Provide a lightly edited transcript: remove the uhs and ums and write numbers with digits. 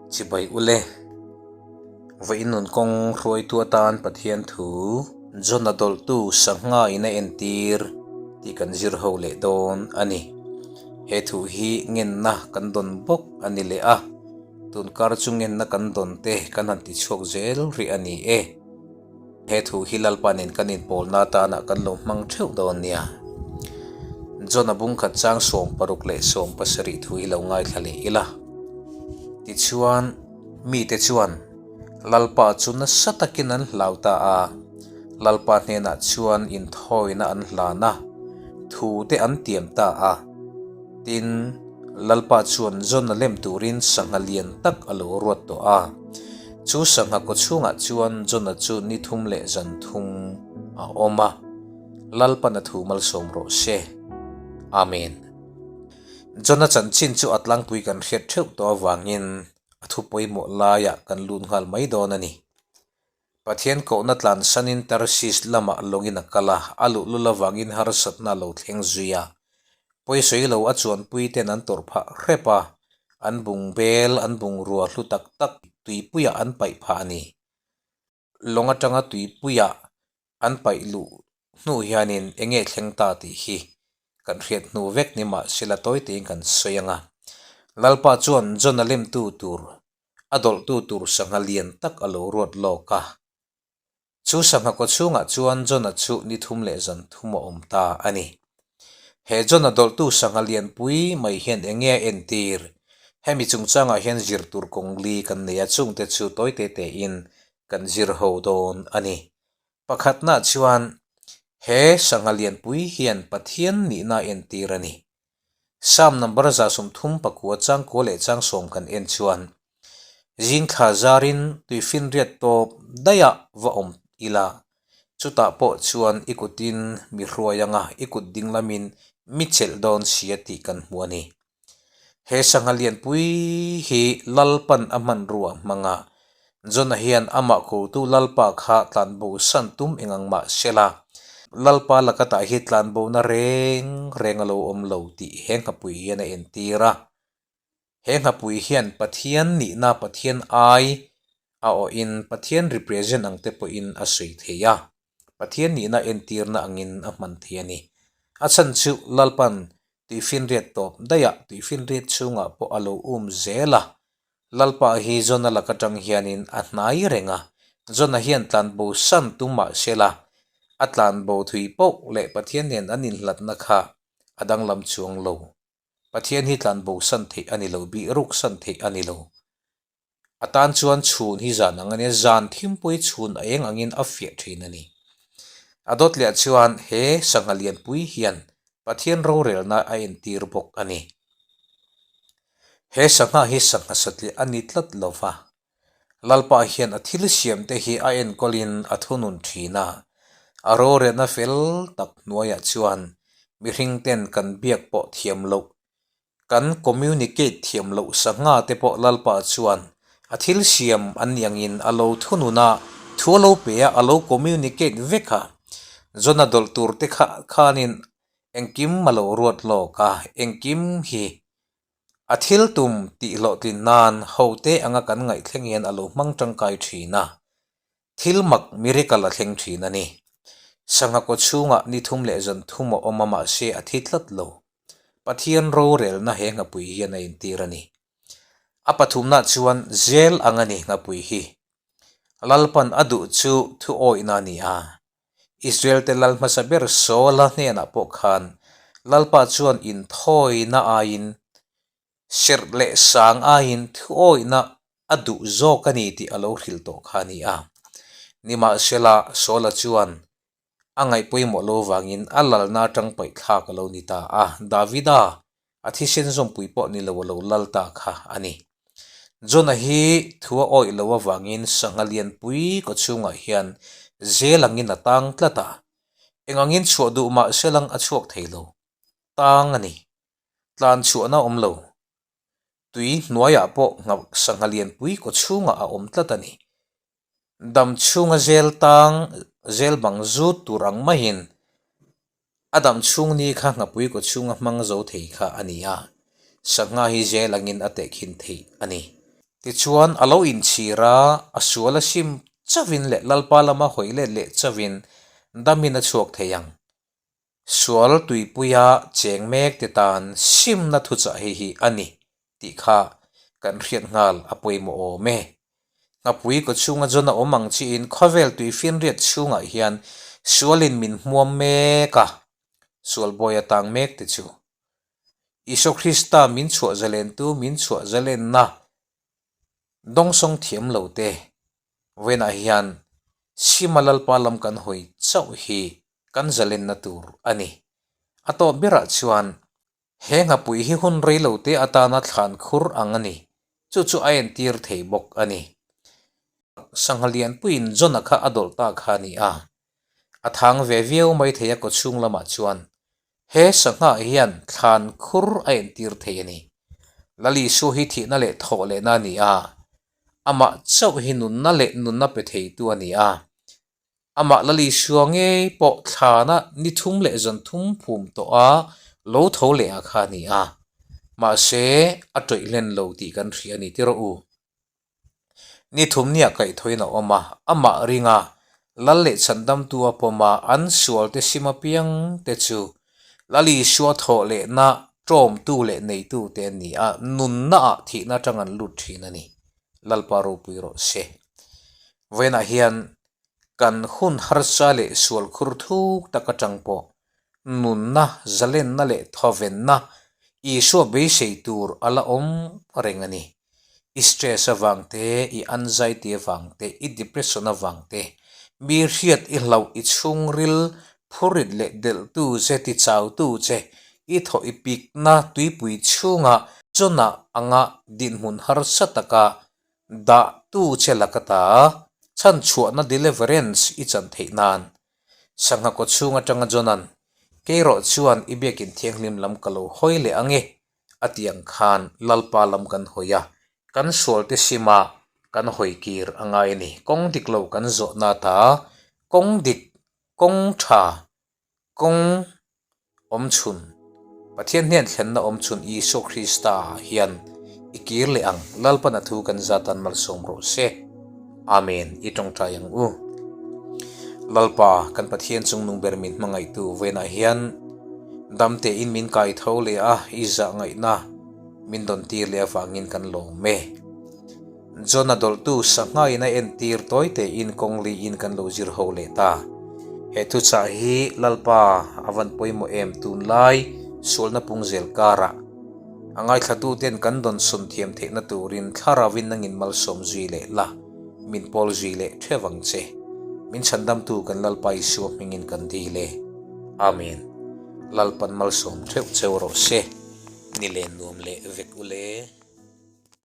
Chibai ule, vawiin nun kawng hruaitu atan Pathian thu John-a dawlhtu sangha in a entir tih kan zir ho leh dawn a ni. He thu hi ngenna kan dawn bawk a ni leh a, tunkar chu ngenna kan dawn te kan han tichhuak zel rih a ni e. He thu hi Lalpa nen kan inpawlna atana kan lo hmang theuh dawn nia. John-a bungkhat chang 60 leh 70 thu hi lo ngaithla leh ila. Tichuan, mite chuan Lalpa chu nasa takin an hlau ta a, Lalpa hnenah chuan inthawina an hlan a, thu te an tiam ta a. Tin, Lalpa chuan John-a lem turin sangha lian tak a lo ruat tawh a. Chu sangha kaw chhungah chuan John-a chu ni thum leh zan thum a awm a, Lalpan a thu malsawm rawh se. Amen. John-a chanchin chu a tlangpui kan hriat theuh tawh avangin a thu pawimawh laiah kan lut nghal mai dawn a ni. Pathian kohna tlansanin Tarsis lamah lawngin a kal a, a luhlul avangin harsatna a lo thleng zui a. Pawisawi lo a chuanpui ten an tawrh phah hrep a, an bung bel, an bungrua hlu tak tak tuipuiah an paih phah a ni. Lawng atanga tuipuiah an paih luh hnu hianin eng nge thleng ta tih hi kan hriat hnu vek ni mah sela tawi tein kan sawi ang a. Lalpa chuan John-a lemtu tur a dawlhtu tur sangha lian tak a lo ruat lawk a. Chu sangha kaw chhungah chuan John-a chu ni thum leh zan thum a awm ta a ni. He John-a dawlhtu sangha lianpui mai hian eng nge a entir? Hemi chungchangah hian zir tur kawng li kan nei a, chungte chu tawi te tein kan zir ho dawn a ni. Pakhatna chuan he sangha lianpui hian Pathian nihna a entir a ni. Psalm number 39 changkua leh changsawm kan en chuan, Zingthla zarin tuifinriat tawp daihah va awm ila, chutah pawh chuan i kutin mi hruai anga i kut ding lamin mi chelh dawn sia tih kan hmu a ni. He sangha lianpui hi Lalpan a hmanrua hmanga John-a hian amah kotu Lalpa kha tlanbo san tum eng ang mah sela, Lalpa laka tah hi tlanbona reng reng a lo awm lo tih he nghapui hian a entir a. He nghapui hian Pathian nihna Pathian ai a awhin Pathian represent ang te pawhin a sawi thei a. Pathian nihna entirna angin a hman thei a ni. A chhan chu Lalpan tuifinriat tawp daihah tuifinriat chhungah pawh a lo um zel a. Lalpa hi Jona lak atang hianin a hnai reng a, Jona hian tlanbo san tum mah sela, a tlanbo thui poh leh Pathian nen an inhlatna kha a danglam chuang lo. Pathian hi tlanbo san theih a ni lo, bihruk san theih a ni lo. A tan chuan chhun hi zan ang a nia, zan thimpui chhun a eng angin a fiah thin a ni. A dawt leh chuan he sangha lianpui hian Pathian rorelna a entir bawk a ni. He sangha hi sangha satliah a ni tlat lo va, Lalpa hian a thil siamte hi a enkawlin a thunun thin a, a rorelna fel tak hnuaiah chuan mihringten kan biak pawh thiam loh Kan communicate thiam loh sangha te pawh Lalpa chuan a thil siam an ni angin a lo thunun a, thu a lo pe a, a lo communicate vek a. John-a dawlh tur te kha khanin engkim a lo ruat lawk a, engkim hi a thil tum tih hlawhtlin nan ho te anga kan ngaihthleng hian a lo hmang tangkai thin a. Thil mak miracle a thleng thin a ni. Sangha kaw chhungah ni thum leh zan thum a awm a mahse a thi tlat lo. Pathian rorelna he nghapui hian a intir a ni. A pathumna chuan zel ang a ni nghapui hi. Lalpan a duh chu thu awihna a ni a. Israel te lal hmasa ber Saula hnenah pawh khan Lalpa chuan inthawina aiin Serh leh sang aiin thuawihna a duh zawk a ni tih a lo hrilh tawh kha a ni a. Nimahsela, Saula chuan a ngaih pawimawh lo vangin a lalna atang paih thlak a lo ni ta a, Davida a thisen zawmpui pawh ni lo a lo lal ta kha a ni. Jona hi thu a awih lo avangin sangha lianpui kaw chhungah hian zel angin a tang tlat a, eng angin chhuah duh mah selang a chhuak thei lo. Tang a ni. Tlan chhuahna awm lo. Tui hnuaiah pawh nghauh sangha lianpui kaw chhungah a awm tlat a ni. Dam chhunga zel tang zel bang zut tur ang maiin a dam chhung ni kha nghapui kaw chhunga hmang zo thei kha a ni a, sangha hi zel angin a tehkhin theih a ni. Tichuan, a lo inchhir a, a sual a sim chauhin leh Lalpa lama hawi let leh chauhin damin a chhuak thei ang. Sual tuipuia cheng mek te tan simna thuchah hei hi a ni tih kha kan hriat nghal a pawimawh awm e. Nghapui kaw chhunga John a awm ang chiin khawvel tuifinriat chhungah hian sualin min hmuam mek a, sual bawi a tang mek te chu. Isua Krista min chhuah zalentu min chhuah zalenna dawngsawng thiam lo te vawiinah hian Sima Lalpa lam kan hawi chauh hi kan zalenna tur a ni. A tawp berah chuan he nghapui hi hun rei lo te atana thlan khur ang a ni, chu chu a entir thei bawk a ni. Sangha lianpuiin John-a kha a dawlh ta kha a ni a, a thang ve viau mai thei a kawchhung lamah chuan He sangha hian thlan khur a entir thei a ni. Lal Isua hi thihna leh thawh lehna a ni a, amah chauh hi nunna leh nunna pe theitu a ni a. Amah Lal Isua ngei pawh thlana ni thum leh zan thum phum tawha lo tho leh ah kha a ni a, mahse a tawih hlen lo tih kan hria a ni ti rawh u. Ni thumniah kaihthawhin a awm a, amah ringa Lal leh Chhandamtu a pawm a, an sualte sim apiang te chu Lal Isua thawh lehna ṭawmtu leh neitu te an ni a, nunnaah thihna aṭang an lut ṭhin a ni. Lalpa ropui rawh se. Vawiinah hian kan hun harsa leh sual khur thuk tak aṭang pawh nunna, zalenna leh thawvenna Isua beisei tur a la awm reng a ni. I stress avang te, i anxiety avang te, i depression avang te, mi hriat i hlauh, i chhungril phurit leh delhtu che, tichautu che, i thaw i pikna tuipui chhunga chawna anga dinhmun harsa taka dahtu che laka ta chhanchhuahna deliverance i chan theih nan Sangha kaw chhung atanga John-a'n, Keirawh chuan i biakin thianghlim lam ka lo hawi leh ang e, a ti ang khan Lalpa lam kan hawi a, kan sualte sima kan hawi kir a ngai a ni. Kawng dik lo kan zawh nat a, kawng dik, kawng tha, kawng awm chhun, Pathian hnen thlenna awm chhun Isua Krista ah hian i kir leh ang, Lalpan a thu kan zat an malsawm rawh se. Amen, i tawngtai ang u. Lalpa, kan Pathian chungnung ber min hmangaihtu venah hian dam tein min kai tho leh a, i zah ngaihna min dawn tir leh avangin kan lawm e. John-a dawlhtu sanghain a entir tawi tein kawng liin kan lo zir ho leh ta. He thuchah hi Lalpa a van pawimawh em tunlai sualna pung zel karah a ngaithlatuten kan dawnsawn thiam theihna turin thlarauin nangin malsawm zui leh la, min pawl zui leh theuh ang che. Min chhandamtu kan Lalpa Isua hmingin kan dil e. Amen. Lalpan malsawm theuh cheu rawh se. Ni len nuam leh vek u le.